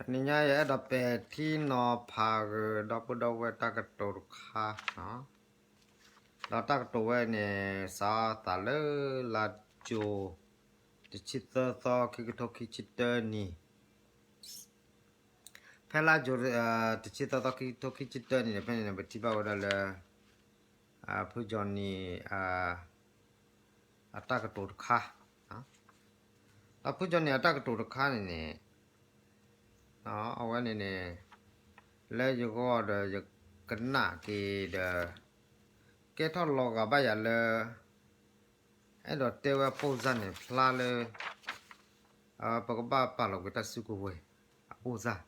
တနံၤညါယအဲၣ်ဒိးပဲာ်ထံနီၤဖးဂ့ၤ ဒီပုၢ်ဒီဝဲၢ်တၢ်ကတိၤတခါ, ဒီးတၢ်ကတိၤဝဲန့ၣ် စးထီၣ်သးလၢလါကၠိ တဆံသၢသီ ခံကထိခံဆံတၢနံၣ်, ဖဲလါကၠိ တဆံသၢသီ ခံကထိခံဆံတၢနံၣ်န့ၣ် ဖဲန့ၣ်န့ၣ် ပထံၣ်ဘၣ်ဝဲဒၣ်လၢ ဖုကၠီနံၤ အတၢ်ကတိၤတခါ, ဒီးဖုကၠီနံၤအတၢ်ကတိၤတခါန့ၣ်န့ၣ် အဝဲန့ၣ်န့ၣ် လၢယဂီၢ်ဒီးယကနၣ်က့ၤဒီး ကဲထီၣ်လီၤဂာ်ဘၣ်ယၤလၢ အဲၣ်ဒိးတဲဝဲအပိၢ်စၢ်န့ၣ် ဖျါလၢ ပကဘၣ်ပာ်လီၤကွံာ်တၢ်စုကဝဲၤအပိၢ်စၢ်,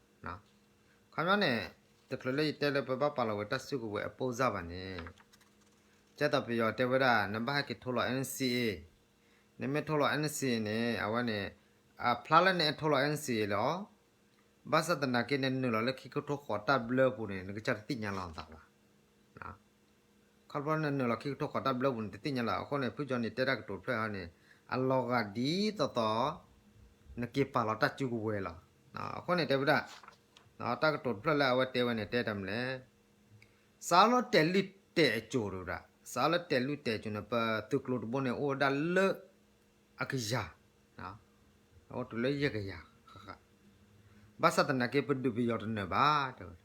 ခီပညီန့ၣ် တချုးလၢယတဲလၢပဘၣ်ပာ်လီၤကွံာ်တၢ်စုကဝဲၤအပိၢ်စၢ်ဘၣ်န့ၣ် ကဲသိးပယီၤတဲဝဲဒၣ် နဘၣ်ဟဲက့ၤထိလီၤ NCA, နမ့ၢ်ထိလီၤ NCA န့ၣ် အဝဲန့ၣ် အဖျါလၢနအဲၣ်ထိလီၤ NCA လီၤ. ဘၣ်ဆၣ်သနာ်က့ နနုာ်လီၤလၢခံကထိဃိးတၢ်ဘျၢပူၤန့ၣ် နကစၢ်တသ့ၣ်ညါလီၤနသးဘၣ်. ခီဖျိနနုာ်လီၤခံကထိဃိးတၢ်ဘျၢပူၤန့ၣ် တသ့ၣ်ညါလီၤ. အဃိန့ၣ် ဖုကၠီနံၤတဲတၢ်ကတိၤတဖျၢၣ်ဟီန့ၣ် အလီၤဂာ်ဒ်သိးသိး နက့ၤပာ်လီၤတၢ်စုကဝဲၤလီၤ. အဃိန့ၣ်တဲဝဲဒၣ် တၢ်ကတိၤတဖျၢၣ်လၢအဝဲတဲဝဲန့ၣ် တဲတၢ်မနုၤလဲၣ်. စးလၢတဲာ်လွံၢ်တဲာ်အစိၤတဝဲဒၣ်, စးလၢတဲာ်လွံၢ်တဲာ်အစိၤန့ၣ် ပသုးကျိၤတဘိန့ၣ် အိၣ်ဝဲဒၣ်လၢအကယၤ, အိၣ်တုၤလၢယဲၢ်ကယၤဃၣ်ဃၣ်, ဘၣ်ဆၣ်သနာ်က့ ပဒုးပယီၤတနၢၤဘၣ် တဲဝဲ.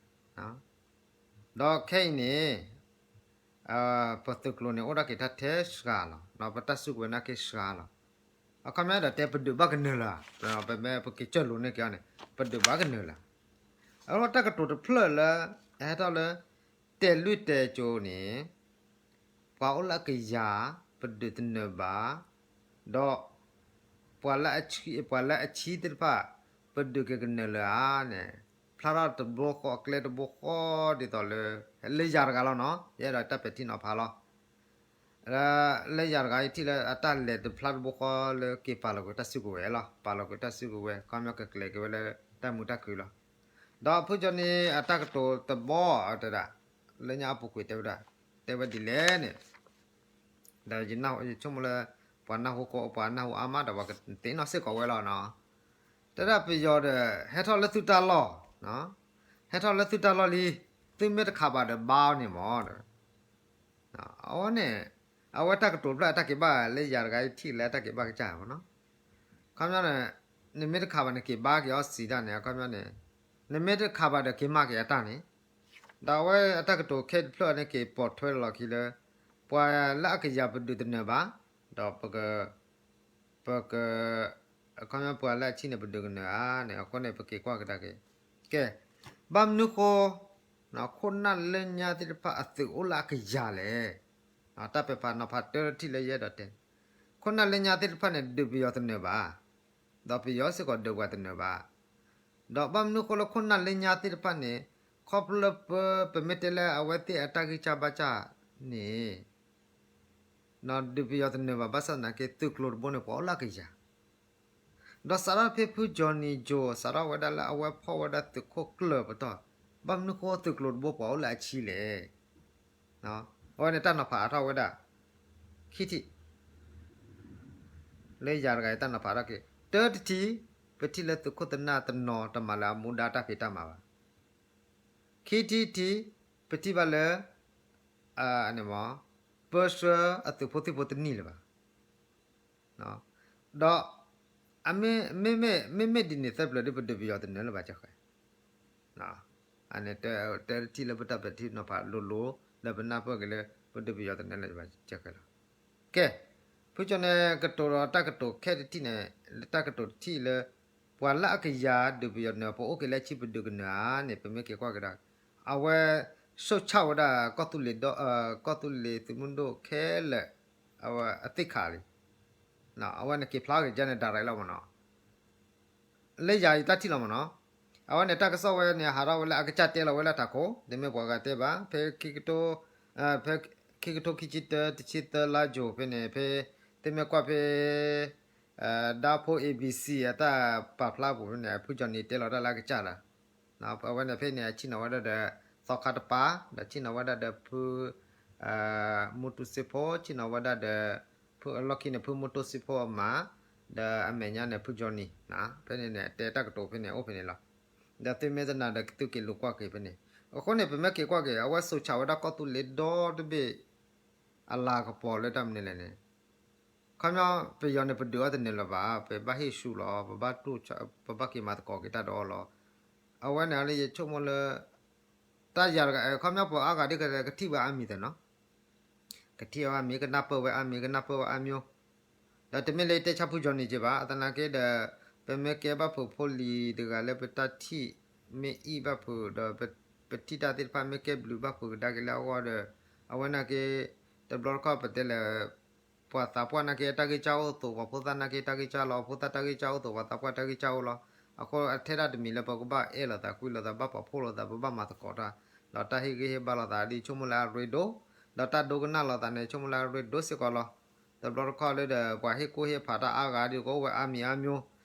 ဒီးခဲအံၤန့ၣ် ပသုးကျိၤန့ၣ် အိၣ်ဒၣ်က့ၤတၢ်ထဲစှၤလီၤ, ဒီးပတၢ်စုကဝဲၤနာ်က့စှၤလီၤ. အခီပညီဒီးတဲပဒုးဘၣ်ကနၢၤလၢၤ, ပမ့ၢ်ပက့ၤစၢၢ်လိာ်န့ၢ်က့ၤအီၤန့ၣ် ပဒုးဘၣ်ကနၢၤလၢၤ. အဝဲတၢ်ကတိၤတဖျၢၣ်လၢ ဟဲထီၣ်လၢ တဲာ်လွံၢ်တဲာ်စိၤန့ၣ် ပှၤအိၣ်လၢအကယၤ ပဒုးတနၢၤဘၣ်, ဒီး ပှၤလၢအဆံ ပှၤလၢအဆံသ့ၣ်တဖၣ် ပဒုးက့ၤကနၢၤလၢၤဧါန့ၣ် ဖျါထီၣ်တဘိဃီ အကျဲတဘိဃီဒ်သိးလၢ လၢယၤတဂၤလီၤနီၤ, ယအဲၣ်ဒိးတၢ်ပဲာ်ထံနီၤဖးလီၤ. လၢယၤတဂၤအံၤထံၣ်လၢအတၢ်လဲၤတဖျါတဘိဃီလၢက့ၤပာ်လီၤကွံာ်တၢ်စုကဝဲၤလီၤ, ပာ်လီၤကွံာ်တၢ်စုကဝဲၤ ခီပညီကကျဲၤက့ၤဝဲလၢတၢ်မုာ်တၢ်ခုၣ်လီၤ. ဒီးဖုကၠီနံၤအတၢ်ကတိၤတဘီ တဲဒၣ် လၢညါအပူၤကွံာ်တဲဝဲဒၣ် တဲဝဲဒ်လဲၣ်န့ၣ် ဒီးယဆိကမိၣ်လၢ ပှၤနၢ်ဟူကိး ပှၤနၢ်ဟူအါမးဒီး ပှၤကသ့ၣ်နီၣ်စ့ၢ်ကီးဝဲလီၤနီၤ. တဲဒၣ်ပယီၤဒီး ဟဲထီၣ်လၢသုတၢ်လီၢ်, ဟဲထီၣ်လၢသုတၢ်လီၢ်လံ, သုမ့ၢ်တခးဘၣ်ဒီးဘါအီၤန့ၣ်မး အဝဲန့ၣ် အဝဲတၢ်ကတိၤတဖျၢၣ်အတၢ်က့ၤဘၣ်လၢယၤတဂၤအံၤထံၣ်လၢအတၢ်က့ၤဘၣ်ကစၢ်မးနီၤ. ခီပညီန့ၣ် နမ့ၢ်တခးဘၣ်န့ၣ် က့ၤဘါက့ၤအီၤစံးတၢ်န့ၣ် အခီပညီန့ၣ် နမ့ၢ်တခးဘၣ်ဒီးက့ၤမၤက့ၤအတၢ်န့ၣ်, ဒီးအဝဲအတၢ်ကတိၤခဲတဖျၢၣ်န့ၣ် က့ၤပိာ်ထွဲလီၤခံလၢ ပှၤလၢအကယၤပဒုးတနၢၤဘၣ်, ဒီးပက ပက အခီပညီပှၤလၢအဆံန့ၣ် ပဒုးကနၢၤဧါန့ၣ် အဃိန့ၣ် ပက့ၤကွၢ်ကဒါက့ၤ. ကဲ, ဘၣ်မနုၤဃိ ခိၣ်နၢ်လၢညါသ့ၣ်တဖၣ်အသုးအိၣ်လၢအကယၤလဲၣ်. တၢ်ပဲာ်ဖးနီၤဖးတၢတထံၣ်လၢယအဲၣ်ဒိးတဲ, ခိၣ်နၢ်လၢညါသ့ၣ်တဖၣ်န့ၣ် ဒုးပယီၤတနၢၤဘၣ်, ဒီးပယီၤစ့ၢ်ကီးဒုးပှၤတနၢၤဘၣ်. ဒီးဘၣ်မနုၤဃိလၢခိၣ်နၢ်လၢညါသ့ၣ်တဖၣ်န့ၣ် ခီဖျိလၢပ ပမ့ၢ်တဲလၢအဝဲသ့ၣ်အတၢ်ဂံၢ်စၢ်ဘါစၢ်န့ၣ် ဒုးပယီၤတနၢၤဘၣ် ဘၣ်ဆၣ်သနာ်က့ သုးကျိၤတဘိန့ၣ် ပှၤအိၣ်လၢအကယၤ ဒီးစးထီၣ်ဖဲဖုကၠီနံၤကၠိ စးထီၣ်ဝဲဒၣ်လၢအဝဲဖီၣ်ဝဲဒၣ်သုးခိၣ်ကျၢၢ်ပတီၢ်, ဘၣ်မနုၤဃိသုးကျိၤတဘိပှၤအိၣ်လၢအဆံလဲၣ်. အဝဲန့ၣ်တၢ်နီၤဖးအါထီၣ်ဝဲဒၣ် ခံထံၣ် လၢယၤတဂၤအံၤတၢ်နီၤဖးထီၣ်က့ၤ တၢတထံၣ် ပထံၣ်လၢသုးခိၣ်သနၢ်တနီၤတမၤလၢအမူဒါတၢ်ဖံးတၢ်မၤဘၣ်. ခံထံၣ်တထံၣ် ပထံၣ်ဘၣ်လၢ ပၢဆှၢအသုးဖိသံၣ်ဖိတနံၣ်လၢၤဘၣ်. ဒီး မ့မ့ၢ် မ့မ့ၢ်ဒ်န့ၣ်သၢပျၢၤဒီး ပဒုးပယီၤတနၢၤလၢၤဘၣ်ကဲဃဲ အန့ၣ် တၢတထံၣ်လၢပတၢ်ပဲာ်ထံနီၤဖးလိၤလိၤ လၢပနၢ်ပၢၢ်က့ၤလၢ ပဒုးပယီၤတနၢၤလၢၤဘၣ်ကဲဃဲလီၤ. ကဲ, ဖုကၠီနံၤကတိၤဒီးတၢ်ကတိၤခဲတထံၣ်န့ၣ် တၢ်ကတိၤတထံၣ်လၢ ပှၤလၢအကယၤဒုးပယီၤတနၢၤ ပအိၣ်က့ၤလၢအဆံပဒုးကနၢၤဧါန့ၣ် ပမ့ၢ်က့ၤကွၢ်ကဒါ အဝဲ ရှုတ်ချဝဲဒၣ် ကီၢ်သူလ့ၤသုးမုၢ်ဒိၣ်ခဲလၢာ် အဝဲအသ့ၣ်ခးလံ. အဝဲန့ၣ်က့ၤဖျါက့ၤကဲန့ၣ် direct လီၤမ့ၢ်နီၤ. လၢယၤအံၤတၢ်ထံၣ်လီၤမ့ၢ်နီၤ. အဝဲန့ၣ်တၢ်ကစီၣ်ဝဲန့ၣ် ဟးထီၣ်ဝဲလၢအကစၢ်တဲလီၤဝဲလၢတၢ်ခိၣ် တမ့ၢ်ပှၤဂၤတဲဘၣ် ဖဲ ဖဲခံကထိခံဆံတၢ တဆံသၢလါယူၤဖဲန့ၣ် ဖဲ သုမ့ၢ်ကွၢ်ဖဲ ဒါဖိ A B C အတၢ်ပာ်ဖျါပူၤဖဲန့ၣ် ဖုကၠီနံၤတဲလီၤတၢ်လၢအကစၢ်လီၤ. အဝဲန့ၣ်ဖဲန့ၣ် အဆံၣ်နီၤဝဲဒၣ်ဒီး သီခါတပၤ ဒီးဆံၣ်နီၤဝဲဒၣ်ဒီးဖု မူတူစ့ဖိ ဆံၣ်နီၤဝဲဒၣ်ဒီး ဖုအလီၢ်ခံန့ၣ် ဖုမူတူစ့ဖိအမါ ဒီးအမဲာ်ညါန့ၣ် ဖုကၠီနံၤ ဖဲန့ၣ်န့ၣ် တဲတၢ်ကတိၤဖဲန့ၣ် အိၣ်ဖဲန့ၣ်လီၤ. ဒီးသုမ့ၢ်တနာ်ဒီးသုက့ၤလူၤကွၢ်က့ၤဖဲန့ၣ်. အဃိန့ၣ် ပမ့ၢ်က့ၤကွၢ်က့ၤ အဝဲစိာ်ဆှးဝဲဒၣ်ကီၢ်သူလ့ၤဒီတဘ့ၣ် အလၤကပီၤလၢတၢ်မနုၤလဲၣ်န့ၣ်, ခီပညီ ပယီၤန့ၣ် ပဒုးအီၤတန့ၢ်လၢၤဘၣ်, ပဘၣ်ဟ့ၣ်ဆူၣ်လီၤ, ပဘၣ်တူၢ်, ပဘၣ်က့ၤမၤသကိးက့ၤတၢ်ဒီးအီၤလီၤ. အဝဲန့ၣ်လၢယဆိကမိၣ်လၢ တၢ်ယၤတဂၤ ခီပညီပှၤအါဂၤဒ်က ကထံၣ်ဝဲအါမံၤသ့ၣ်နီၤ, ကထံၣ်ဝဲအါမံၤ ကနၢ်ပၢၢ်ဝဲအါမံၤ ကနၢ်ပၢၢ်ဝဲအါမျိုး, ဒီးတမ့ၢ်လၢယတဲဆၣ်ဖုယီၤန့ၣ်က့ဘၣ်, အသနာ်က့ဒီး ပမ့ၢ်ကဲဘၣ်ဖုးဖိလံၤတဂၤလၢပတၢ်ထံၣ် မ့ၢ်အံၣ်ဘၣ်ဖုးဒီး ပထံၣ်တၢ်သ့ၣ်တဖၣ် မ့ၢ်ကဲဘျုးဘၣ်ဖုးကဒါက့ၤလၢအဂီၢ်ဒီး အဝဲနာ်က့ တဘျီတခီၣ်ပတဲလၢ ပှၤသးပှၢ်နာ်က့ တၢ်ဂံၢ်စၢ်အိၣ်သိး ပှၤဖိသၣ်နာ်က့ တၢ်ဂံၢ်စၢ်လီၤ, ဖိသၣ်တၢ်ဂံၢ်စၢ်အိၣ်သိး ပှၤသးပှၢ်တၢ်ဂံၢ်စၢ်အိၣ်လီၤ. အဃိအထဲဒၣ်တမံၤလၢပကဘၣ်အဲၣ်လိာ်သး ကွံလိာ်သး ဘၣ်ပာ်ဖှိၣ်လိာ်သး ပဘၣ်မၤသကိးတၢ်, ဒီးတၢ်ဟ့ၣ်ဂံၢ်ဟ့ၣ်ဘါလိာ်သး ဒ်ဆိကမိၣ်လၢအရ့ဒိၣ်, ဒီးတၢ်ဒိကနၣ်လိာ်သးန့ၣ် ဆိကမိၣ်လၢအရ့ဒိၣ်စ့ၢ်ကီးလီၤ. တဘျီတခီၣ်လၢဒီး ပှၤဟ့ၣ်ကူၣ်ဟ့ၣ်ဖးတၢ်အါဂၤဒီး ကအိၣ်ဝဲအါမံၤအါမျိုး,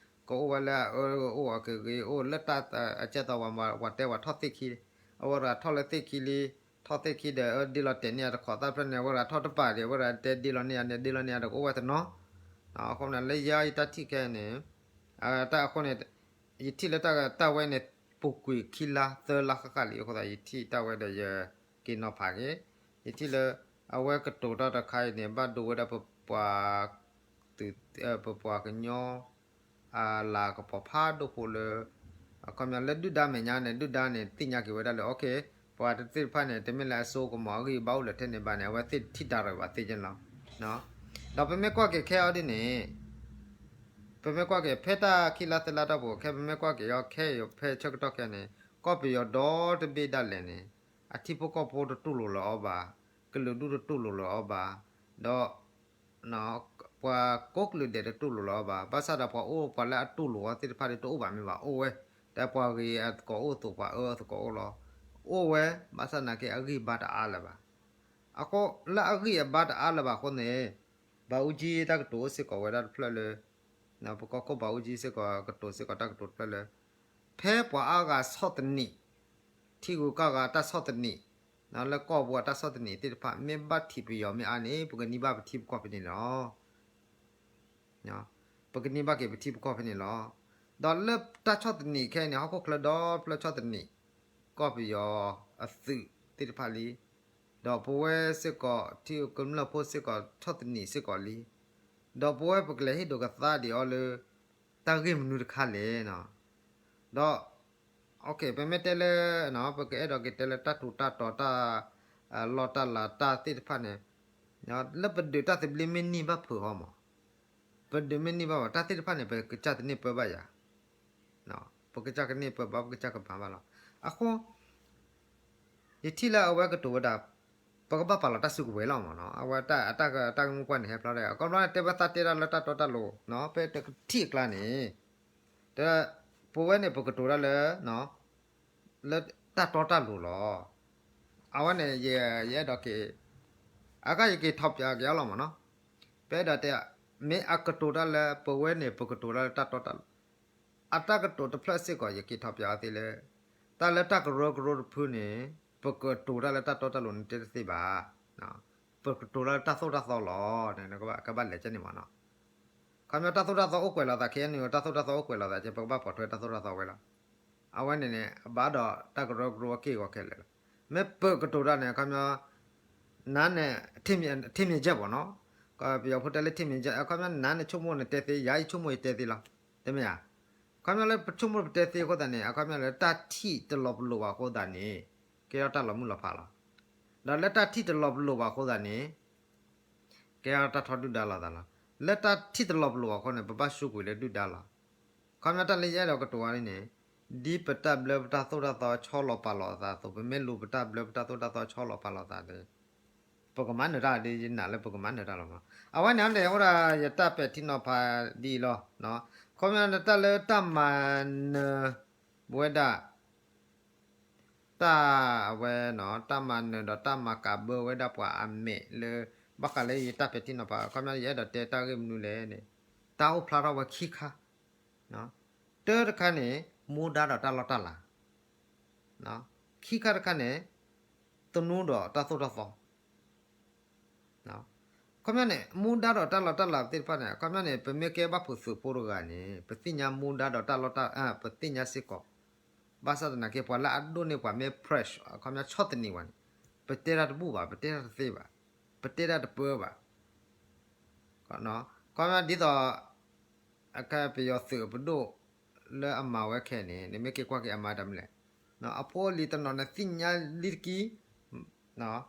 ကအိၣ်ဝဲလၢအအၢကအိၣ်အကဂ့ၤ အိၣ်လၢတၢ်အကဲသိး ပှၤတဲပှၤထီၣ်သ့ၣ်ခံ, အဝဲတဂၤထီၣ်လၢသ့ၣ်ခံလံ, ထီၣ်သ့ၣ်ခံဒီး ဒ့လီၤတဲာ်န့ၢ်အတခီသၣ်ဖျၢၣ်န့ၣ် အဝဲတဂၤထီၣ်တပာ်ဒီး အဝဲတဂၤတဲဒ့လီၤန့ၢ်အန့ၣ် ဒ့လီၤန့ၢ်အဒီးကအိၣ်ဝဲတနီၤ. အဃိန့ၣ် လၢယဲယတၢ်ထံၣ်ခဲအံၤန့ၣ် တၢ်အဃိန့ၣ် ယထံၣ်လၢတၢ်ဝဲန့ၣ် ပူၤကွံာ်ခံလါသၢလါဃၣ်ဃၣ်လံအဃိသတး ယထံၣ်တၢ်ဝဲဒီးယက့ၤနီၤဖးက့ၤ, ယထံၣ်လၢ အဝဲကတိၤတၢ်တခါအံၤန့ၣ် ဘၣ်ဒိဝဲဒၣ်ပပှၤ ပပှၤကညီ အလၤကပီၤဖးဒိၣ်ဖိလၢ အခီပညီလၢဒုၣ်ဒါမဲာ်ညါန့ၣ် ဒုၣ်ဒါန့ၣ် သ့ၣ်ညါက့ၤဝဲဒၣ်လၢ okay ပှၤသ့ၣ်တဖၣ်န့ၣ် တမ့ၢ်လၢအစိကမီၤအဂံၢ်အဘါအိၣ်လၢထဲန့ၣ်ဘၣ်န့ၣ် အဝဲသ့ၣ်တထံၣ်တၢ်ရၢၢ်ဘၣ်သ့ၣ်ညါလီၤ. ဒီးပမ့ၢ်ကွၢ်က့ၤခဲအံၤဒ်န့ၣ် ပမ့ၢ်ကွၢ်က့ၤ ဖဲတၢ်ခံလါသၢလါတၢ်ပူၤ ခဲပမ့ၢ်ကွၢ်က့ၤအီၤခဲအံၤဖဲဆၢကတီၢ်ခဲအံၤန့ၣ် ကီၢ်ပယီၤဒီတဘ့ၣ်ဒၣ်လဲာ်န့ၣ် အထံဖိကီၢ်ဖိတတူၢ်လိာ်လၢၤအီၤဘၣ်, ကလုာ်ဒူၣ်တတူၢ်လိာ်လၢၤအီၤဘၣ်, ဒီး ပှၤကိးကလုာ်ဒဲးတတူၢ်လိာ်လၢၤအီၤဘၣ်, ဘၣ်ဆၣ်ဒီးပှၤအိၣ်ပှၤလၢအတူၢ်လိာ်အီၤသ့ၣ်တဖၣ်ဒီးတအိၣ်ဘၣ်မ့ၢ်ဘၣ် အိၣ်ဝဲ, ဒီးပှၤဂ့ၤအသကိးအိၣ်သိးပှၤအၢအသကိးအိၣ်လီၤ, အိၣ်ဝဲ, ဘၣ်ဆၣ်နာ်က့အဂံၢ်ဘါတအါလၢၤဘၣ်. အဃိလၢအဂံၢ်အဘါတအါလၢၤဘၣ်အဃိန့ၣ် ဘၣ်အူကၠံတၢ်ကတိၤအိၣ်စ့ၢ်ကီးဝဲဒၣ်တဖျၢၣ်လၢ ပကီၢ်ခိၣ်ဘၣ်အူကၠံစ့ၢ်ကီးကတိၤစ့ၢ်ကီးတၢ်ကတိၤတဖျၢၣ်လၢ ဖဲပှၤအါဂၤဆီၣ်သနံး ထံဂုၤကီၢ်ဂၤတၢ်ဆီၣ်သနံး လၢကီၢ်ပူၤအတၢ်ဆီၣ်သနံးသ့ၣ်တဖၣ် မ့ၢ်ဘၣ်ထံးပယီၤမ့ၢ်အါန့ၣ် ပကန့ၢ်ဘၣ်ပထံပကီၢ်ဖဲန့ၣ်လီၤ. ပကန့ၢ်ဘၣ်က့ၤပထံပကီၢ်ဖဲန့ၣ်လီၤ. ဒီးလၢတၢ်ဆီၣ်သနံးခဲအံၤန့ၣ် ဟီၣ်ခိၣ်ချၢဒီဖျၢၣ်ဆီၣ်သနံး ကီၢ်ပယီၤအသုးသ့ၣ်တဖၣ်လံ. ဒီးပဝဲစ့ၢ်ကီး ထံကမျၢၢ်ဖိစ့ၢ်ကီး ဆီၣ်သနံးစ့ၢ်ကီးလံ. ဒီးပဝဲပကလဲၤဟ့ၣ်ဒိးကသါဒံးအီၤလၢ တၢ်ဂ့ၢ်မနုၤတခါလဲၣ်. ဒီး ပမ့ၢ်တဲလၢ ပကအဲၣ်ဒိးက့ၤတဲလၢတၢ်ထူးတၢ်တီၤ တၢ်လီၢ်တၢ်လၤတၢ်သ့ၣ်တဖၣ်န့ၣ် လၢပဒုးတၢ်သဘျ့မ့ၢ်န့ၢ်ဘၣ်ဖုးဟီမး, ပဒုးမ့ၢ်န့ၢ်ဘၣ်ဘၣ် တၢ်သ့ၣ်တဖၣ်န့ၣ် ပကစၢ်တန့ၢ်ပၢဘၣ်ယၤ, ပကစၢ်ကန့ၢ်ပၢဘၣ် ပကစၢ်ကမၤဘၣ်လီၤ. အဃိ ယထံၣ်လၢအဝဲကတိၤဝဲဒၣ် ပကဘၣ်ပာ်လီၤတၢ်စုကဝဲၤလီၤမးနီၤ. အဝဲတၢ်ဂ့ၢ်မိၢ်ပှၢ်န့ၣ် ဟဲဖျါထီၣ် အခီပညီန့ၣ် တဲဝဲသးတဲတၢ်လၢတၢ်တီတၢ်လိၤ ဖဲတကထံၣ်အကျါန့ၣ် တဲ ပဝဲန့ၣ် ပကတိၤတၢ်လၢ လၢတၢ်တီတၢ်လိၤလီၤ. အဝဲန့ၣ် ယအဲၣ်ဒိးက့ၤ အဂၤယက့ၤထီၣ်ပၠးက့ၤအီၤလီၤမးနီၤ. ပအဲၣ်ဒိးတဲ မ့ၢ်အကတိၤတၢ်လၢ ပဝဲန့ၣ် ပကတိၤတၢ်လၢတၢ်တီတၢ်လိၤ အတၢ်ကတိၤတဖျၢၣ်စ့ၢ်ကီး ယက့ၤထီၣ်ပၠးအီၤသ့လၢ တၢ်လၢတၢ်ကရၢကရိတဖုန့ၣ် ပကတိၤတၢ်လၢတၢ်တီတၢ်လိၤန့ၣ်တဲတသ့ဘၣ်. ပကတိၤတၢ်လၢတၢ်သိၣ်တၢ်သီလီၤ. ကဘၣ်လဲၤကဲန့ၣ်မးနီၤ. ခီပညီတၢ်သိၣ်တၢ်သီအိၣ်ကွဲးလိာ်သး ခဲအံၤန့ၣ် တၢ်သိၣ်တၢ်သီအိၣ်ကွဲးလိာ်သး ကဲ ပကဘၣ်ပိာ်ထွဲတၢ်သိၣ်တၢ်သီဝဲလီၤ. အဝဲန့ၣ်န့ၣ် ဘၣ်ဒီးတၢ်ကရၢကရိအက့ၢ်အဂီၤခဲလၢာ်လီၤ. မ့ၢ်ပကတိၤတၢ်န့ၣ် အခီပညီ နၤန့ၣ် ထံၣ်မြင်ချက်ပေါ့နော်, ပယီၤဖိတဲလၢ ထံၣ်မြင်ချက် အခီပညီ နၤန့ၣ်ဆိကမိၣ်န့ၣ်တဲသ့, ယၤယဆိကမိၣ်ယတဲသ့လီၤ. တမ့ၢ်ဧါ. အခီပညီလၢပဆိကမိၣ်ပတဲသ့အဃိသတးန့ၣ် အခီပညီလၢတၢ်ထံၣ်တလီၤပလိာ်ဘၣ်အဃိသတးန့ၣ် ကဲထီၣ်တၢ်လီၤမုၢ်လီၤဖးလီၤ. ဒီးလၢတၢ်ထံၣ်တလီၤပလိာ်ဘၣ်အဃိသတးန့ၣ် ကဲထီၣ်တၢ်ထီဒုၣ်ဒါလိာ်သးလီၤ. လၢတၢ်ထံၣ်တလီၤပလိာ်ဘၣ်အဃိန့ၣ် ပဘၣ်စူးကွံာ်လၢဒုၣ်ဒါလီၤ. အခီပညီတၢ်လၢယအဲၣ်ဒိးကတိၤဝဲန့ၣ် ဒ်ပတၢ်ဘျၢပတၢ်သိၣ်တၢ်သီဆီလီၤပာ်လီၤအသးအသိး ပမ့ၢ်လူၤပတၢ်ဘျၢပတၢ်သိၣ်တၢ်သီဆီလီၤပာ်လီၤအသးန့ၣ် ပကမၤနၢၤတၢ်ဒ်ယနာ်လၢပကမၤနၢၤတၢ်လီၤမး. အဝဲန့ၣ်န့ၣ် အိၣ်ဒၣ်ယတၢ်ပဲာ်ထံနီၤဖးဒ်အံၤလီၤ. ခီပညီလၢတၢ်လၢတၢ်မၤနၢၤဝဲဒၣ် တၢ်အဝဲနီၤ တၢ်မၤနၢၤဒီးတၢ်မၤကးဘၢဝဲဒၣ်ပှၤအမဲာ်လၢ ဘၣ်ဃးလၢယတၢ်ပဲာ်ထံနီၤဖး အခီပညီယအဲၣ်ဒိးတဲတၢ်ဂ့ၢ်မနုၤလဲၣ်န့ၣ် တၢ်အိၣ်ဖျါထီၣ်ဝဲခံခါ, တၢတခါန့ၣ် မူဒါဒီးတၢ်လီၢ်တၢ်လၤ, ခံခါတခါန့ၣ် သနူဒီးတၢ်သိၣ်တၢ်သီ အခီပညီန့ၣ် မူဒါဒီးတၢ်လီၢ်တၢ်လၤသ့ၣ်တဖၣ်န့ၣ် အခီပညီန့ၣ် ပမ့ၢ်ကဲဘၣ်ဖုးသုးဖိတဂၤန့ၣ် ပသ့ၣ်ညါမူဒါဒီးတၢ်လီၢ်တၢ် ပသ့ၣ်ညါစ့ၢ်ကီး, ဘၣ်ဆၣ်သနာ်က့ ပှၤလၢအဒိၣ်န့ၢ်ပှၤမ့ၢ် pressure အခီပညီဆီၣ်သနံးပှၤန့ၣ်, ပတဲတၢ်တဘူၣ်ဘၣ်, ပတဲတၢ်တသ့ဘၣ်, ပတဲတၢ်တပၢဘၣ်. ခီပညီဒ်သိး အခဲပယီၤသုးပဒိၣ်လၢအမၤဝဲခဲန့ၣ် နမ့ၢ်က့ၤကွၢ်က့ၤအမၤတၢ်မနုၤလဲၣ်. အဖိအလံၤတနီၤန့ၣ် သ့ၣ်ညါလံတက့ၢ်,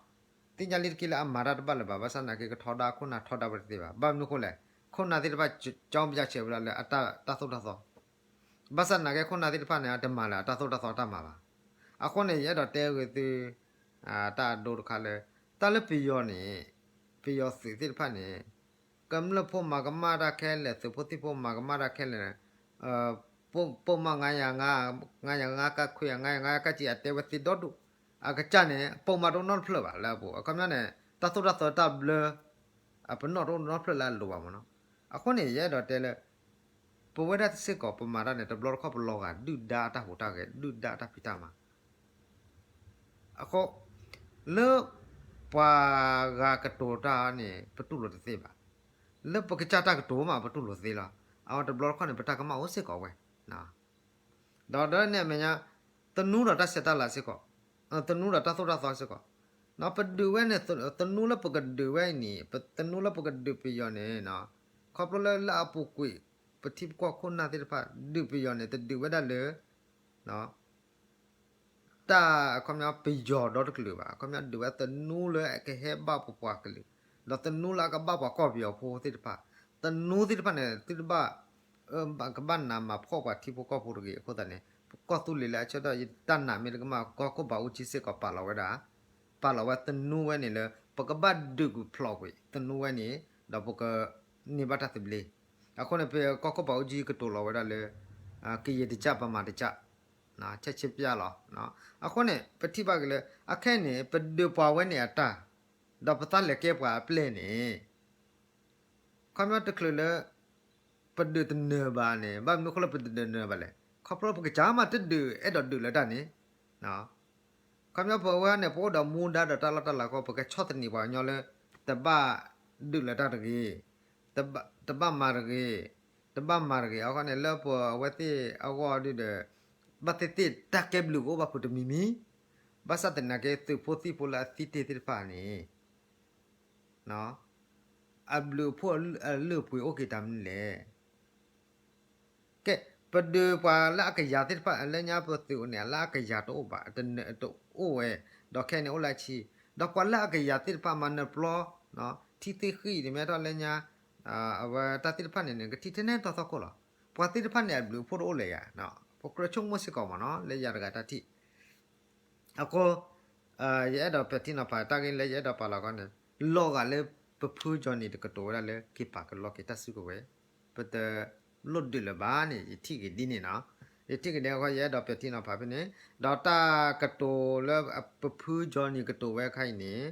သ့ၣ်ညါလံတက့ၢ်လၢအမၤတၢ်တဘၣ်လၢၤဘၣ်, ဘၣ်ဆၣ်သနာ်က့ ကထီဒါခိၣ်နၢ်ထီဒါဝဲတသ့ဘၣ်. ဘၣ်မနုၤအဃိလဲၣ်, ခိၣ်နၢ်သ့ၣ်တဖၣ် ကၠီပယါဆဲးဝဲဒၣ်လၢအတၢ်သိၣ်တၢ်သီ ဘၣ်ဆၣ်သနာ်က့ ခိၣ်နၢ်သ့ၣ်တဖၣ်န့ၣ် အတမၤလၢၤအတၢ်သိၣ်တၢ်သီတၢ်မၤဘၣ်. အဃိန့ၣ် ယအဲၣ်ဒိးတဲဂ့ၤသု တၢ်အဒိတခါလၢ တၢ်လၢပယီၤန့ၣ် ပယီၤသုးသ့ၣ်တဖၣ်န့ၣ် ကမျၢၢ်ဖိမၤကမၣ်တၢ်ခဲလၢာ် သုးဖိသံၣ်ဖိမၤကမၣ်တၢ်ခဲလၢာ်န့ၣ် ပိာ်မၢ် ငါးရာငါး ငါးရာငါး ကခွဲး ငါးရာငါး ကကံ အတဲဝဲသ့ဒီဒူၣ် အကစၢ်န့ၣ် ပိာ်မၢ်တအိၣ်နီတဖျၢၣ်ဘၣ် လၢအပူၤ အခီပညီန့ၣ် တၢ်သိၣ်တၢ်သီတၢ်ဘျၢ အပနီၣ်တအိၣ်နီတဖျၢၣ်လၢအလိၤဘၣ်မ့ၢ်နီၤ. အဃိန့ၣ် ယအဲၣ်ဒိးတဲလၢ ပဝဲဒၣ်စ့ၢ်ကီး ပမၤတၢ်န့ၣ် တဘျီတခီၣ် ပလီၤဂာ်ဒုၣ်ဒါအတၢ်ဟူးတၢ်ဂဲၤ ဒုၣ်ဒါအတၢ်ဖံးတၢ်မၤ အဃိ လၢပှၤဂၤကတိၤတၢ်န့ၣ် ပတူၢ်လိာ်တသ့ဘၣ်. လၢပကစၢ်တၢ်ကတိၤမး ပတူၢ်လိာ်သ့လီၤ. အဝဲတဘျီတခီၣ်န့ၣ် ပတၢ်ကမၣ်အိၣ်စ့ၢ်ကီးဝဲ ဒီးဒ်န့ၣ်အမဲာ်ညါ သနူဒီးတၢ်ဆဲးတၢ်လၤစ့ၢ်ကီး, သနူဒီးတၢ်သိၣ်တၢ်သီစ့ၢ်ကီး, ပဒုးဝဲန့ၣ် သနူလၢပကဒုးဝဲအံၤန့ၣ် ပသနူလၢပကဒုးပယီၤန့ၣ် ခီဖျိလၢလၢအပူၤကွံာ် ပထံပကီၢ်ခိၣ်နၢ်သ့ၣ်တဖၣ် ဒုးပယီၤန့ၣ် တဒုးဝဲဒၣ်လၢ တၢ်အခီပညီပယီၤဒီတကလုာ်ဘၣ်, အခီပညီဒုးဝဲသနူလၢအကဟဲဘၣ်ပပှၤကလုာ်, ဒီးသနူလၢအကဘၣ်ပှၤကီၢ်ပယီၤဖိသ့ၣ်တဖၣ်, သနူသ့ၣ်တဖၣ်န့ၣ် သုတဘၣ် ကဘၣ်နးမၤဖှီၣ်ပှၤထံဖိကီၢ်ဖိတဂ့ၤ. အဃိသတးန့ၣ် ပကီၢ်သူလ့ၤလၢအဆၢထၢၣ်ယတၢ်နာ်မ့ၢ်တကမၣ် ကီၢ်ခိၣ်ဘးအူကၠံစ့ၢ်ကီးပာ်လီၤဝဲဒၣ်, ပာ်လီၤဝဲသနူဝဲန့ၣ်လၢ ပကဘၣ်ဒုးကဖျိးကွံာ်သနူဝဲန့ၣ် ဒီးပကန့ၢ်ဘၣ်တၢ်သဘျ့. အဃိန့ၣ် ပကီၢ်ခိၣ်ဘးအူကၠံကတိၤလီၤဝဲဒၣ်လၢ ကယံာ်တကၢ်ပမၤတကၢ် ဆဲးဆ့ပျၢ်လီၤ. အဃိန့ၣ် ပထံၣ်ဘၣ်က့ၤလၢ အခဲအံၤန့ၣ် ပဒုးပှၤဝဲန့ၣ်အတၢ်, ဒီးပသးလဲၤကဲပှၤအပျဲၢ်န့ၣ် ခီပညီတချုးလၢ ပဒုးတနၢၤဘၣ်န့ၣ် ဘၣ်မနုၤအဃိလၢပတဒုးနၢၤဘၣ်လဲၣ်. ခီဖျိပကစၢ်မးတဒုးအဲၣ်ဒိးဒုးလၢတၢ်န့ၣ် ခီပညီပဝဲန့ၣ် ပအိၣ်ဒီးမူဒါဒီးတၢ်လီၢ်တၢ်လၤအဃိ ပကဆီၣ်သနံးပှၤကညီလၢ တဘၣ်ဒုးလၢတၢ်တဂ့ၤ, တဘၣ်မၤတဂ့ၤ, တဘၣ်မၤတဂ့ၤ. အဃိန့ၣ် လၢပဝဲသ့ၣ်အဂီၢ်ဒုဒီး ဘၣ်သ့ၣ်သ့ၣ်တၢ်ကဲဘျုးကအိၣ်ဘၣ်ဖုးတမံၤမံၤ, ဘၣ်ဆၣ်သနာ်က့ သုးဖိသံၣ်ဖိလၢအသံတ့ၢ်သ့ၣ်တဖၣ်န့ၣ် အဘျုးအဖှိၣ်အလုၢ်အပှ့ၤအိၣ်က့ၤတၢ်မနုၤလဲၣ်. ကဲ, ပဒုးပှၤလၢအကယၤသ့ၣ်တဖၣ် လၢညါပသုးန့ၣ် လၢအကယၤတအိၣ်ဘၣ်, တအိၣ်ဝဲ, ဒီးခဲအံၤန့ၣ်အိၣ်လၢအဆံ, ဒီးပှၤလၢအကယၤသ့ၣ်တဖၣ်မၤနၢၤပျီ, ထံသ့ၣ်ဃံၣ်န့ၣ် မ့ၢ်ထီၣ်လၢညါ, အဝဲတၢ်သ့ၣ်တဖၣ်န့ၣ်န့ၣ် ကထံၣ်ထဲန့ၣ်တီတီခိၣ်လီၤ. ပှၤသ့ၣ်တဖၣ်န့ၣ် အဘျုးအဖှိၣ်တအိၣ်လၢၤယၤ, ပကြၢးဆိကမိၣ်စ့ၢ်ကီးမ့ၢ်နီၤ လၢယၤတဂၤတၢ်ထံၣ် အဃိ ယအဲၣ်ဒိးပဲာ်ထံနီၤဖးတၢ်ဂ့ၢ်လၢယအဲၣ်ဒိးပာ်လီၤခီန့ၣ်, လီၤဂာ်လၢပဖုကၠီနံၤတကတိၤဝဲဒၣ်လၢ က့ၤပာ်ကလီက့ၤတၢ်စုကဝဲၤ, ပတလိၣ်ဒုးလၢၤဘၣ်န့ၣ် ယထံၣ်က့ၤဒ်န့ၣ်နီၤ. ယထံၣ်က့ၤဒ်အဃိ ယအဲၣ်ဒိးပဲာ်ထံနီၤဖးဖဲန့ၣ်, ဒီးတၢ်ကတိၤလၢပဖုကၠီနံၤကတိၤဝဲအခါအံၤန့ၣ်,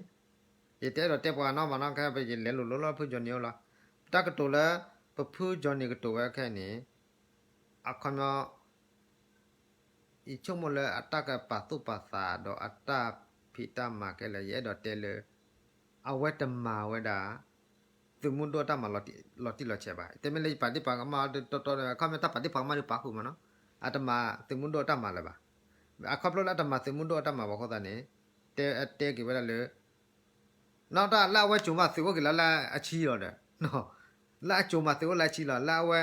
ယတအဲၣ်ဒိးတဲပှၤနီတမံၤနီတခါ ပယလဲၤလိာ်လိာ်လၢဖုကၠီနံၤအိၣ်လီၤ. တၢ်ကတိၤလၢ ပဖုကၠီနံၤကတိၤဝဲအခါအံၤန့ၣ်, အခီပညီ ယဆိကမိၣ်လၢအတၢ်ကပာ်သူၣ်ပာ်သးဒီးအတၢ်ဖံးတၢ်မၤခဲလၢာ် ယအဲၣ်ဒိးတဲလၢ အဝဲတမၤဝဲဒၣ် သုးမုၢ်ဒိၣ်အတၢ်မၤလီၤတံၢ်လီၤဆဲးဘၣ်. တမ့ၢ်လၢယပာ်ဒ့ၣ်ပာ်ကမၣ်တီတီ အခီပညီတၢ်ပာ်ဒ့ၣ်ပာ်ကမၣ်ဒုးပာ်ဃုာ်မ့ၢ်နီၤ, အတမၤသုးမုၢ်ဒိၣ်အတၢ်မၤလၢၤဘၣ်. အခီဖျိလၢအတမၤသုးမုၢ်ဒိၣ်အတၢ်မၤဘၣ်အဃိသတးန့ၣ်, တဲက့ၤဝဲဒၣ်လၢ နီၢ်တၢ်လၢအဝဲစိၤမးသုးအိၣ်က့ၤလီၤလၢအဆံလီၤဒီး, လၢအစိၤမးသုးအိၣ်လၢအဆံလီၤ လၢအဝဲ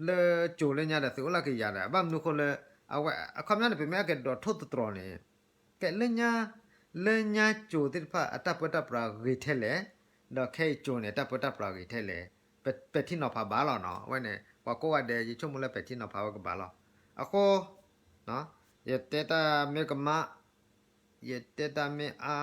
လၢစိၤလၢညါဒီးသုးအိၣ်လၢကယၤဒီး ဘၣ်မနုၤဃိလၢ အဝဲ အခီပညီန့ၣ် ပမ့ၢ်အကဒိးထိၣ်သတြီၤန့ၣ် ကဲလၢညါ လၢညါစိၤသ့ၣ်တဖၣ်အတၢ်ပၢတၢ်ပြးဂ့ၤထဲလဲၣ်, ဒီးခဲအံၤစိၤန့ၣ် တၢ်ပၢတၢ်ပြးဂ့ၤထဲလဲၣ်, ပဲာ်ထံနီၤဖးဘၣ်လီၤနီၤ. အဝဲန့ၣ် ပှၤကိးဂၤဒဲး ယဆိကမိၣ်လၢပဲာ်ထံနီၤဖးဝဲကဘၣ်လီၤ. အဃိ ယတဲတၢ်မ့ၢ်ကမၣ် ယတဲတၢ်မ့ၢ်အါ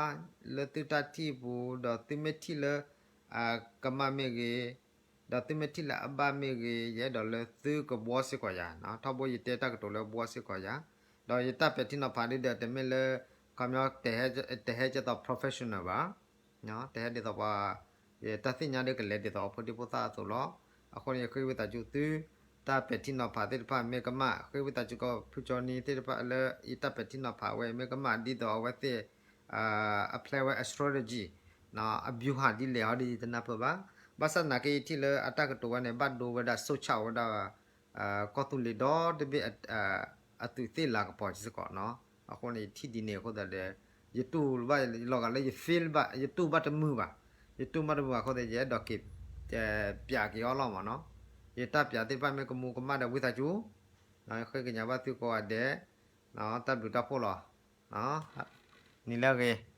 လၢသုတၢ်ထံၣ်ပူၤ ဒီးသုမ့ၢ်ထံၣ်လၢ ကမၣ်မ့ၢ်ဂ့ၤ, ဒီးသုမ့ၢ်ထံၣ်လၢအဘၣ်မ့ၢ်ဂ့ၤ ယအဲၣ်ဒိးလၢသုကဘှီစ့ၢ်ကီးယၤ, ထီဘိယတဲတၢ်ကတိၤလၢဘှီစ့ၢ်ကီးယၤ, ဒီးယတၢ်ပဲာ်ထံနီၤဖးဒ်ဒီး တမ့ၢ်လၢ ခီပညီ တဟဲကဲသိး professional ဘၣ်, တဟဲဒ်သိးပှၤ ယတၢ်သ့ၣ်ညါဒီးကလဲၤဒ်သိးအဖိဒံဖိသၣ်အသိးလီၤ. အဃိန့ၣ် ယဃ့ဝံသးစူၤသု တၢ်ပဲာ်ထံနီၤဖးသ့ၣ်တဖၣ်မ့ၢ်ကမၣ်, ဃ့ဝံသးစူၤကီးဖုကၠီနံၤသ့ၣ်တဖၣ်လၢ ယတၢ်ပဲာ်ထံနီၤဖးဝဲမ့ၢ်ကမၣ် ဒ်သိးအဝဲသ့ၣ် အ play ဝဲအ strategy အ ဗျူဟာ ဒ်လဲၣ်ဟီဒ်ယတနၢ်ပၢၢ်ဘၣ်. ဘၣ်ဆၣ်သနာ်က့ယထံၣ်လၢအတၢ်ကတိၤဝဲန့ၣ် ဘၣ်ဒိဝဲဒၣ် စိတ်ချ ဝဲဒၣ် ကီၢ်သူလ့ၤဒီတဘ့ၣ် အသုးသ့ၣ်လၤကပီၤစ့ၢ်ကီးနီၤ. အဃိန့ၣ် ယထံၣ်ဒ်န့ၣ်အဃိသတးဒီး ယတူၢ်ဘၣ်လီၤဂာ်လၢယ feel ဘၣ် ယတူၢ်ဘၣ်တမုာ်ဘၣ်, ယတူၢ်ဘၣ်တမုာ်ဘၣ်အဃိသတး ယအဲၣ်ဒိးက့ၤ ပျးက့ၤအီၤလီၤမးနီၤ. ယတၢ်ပျးသ့ၣ်တဖၣ်မ့ၢ်ကမူၤကမၣ်ဒီးဝံသးစူၤ ဃ့ကညးဘၣ်သုကိးဂၤဒဲး, တၢ်ဘျုးတၢ်ဖှိၣ်လီၤ. နံၤလၢအဂ့ၤ.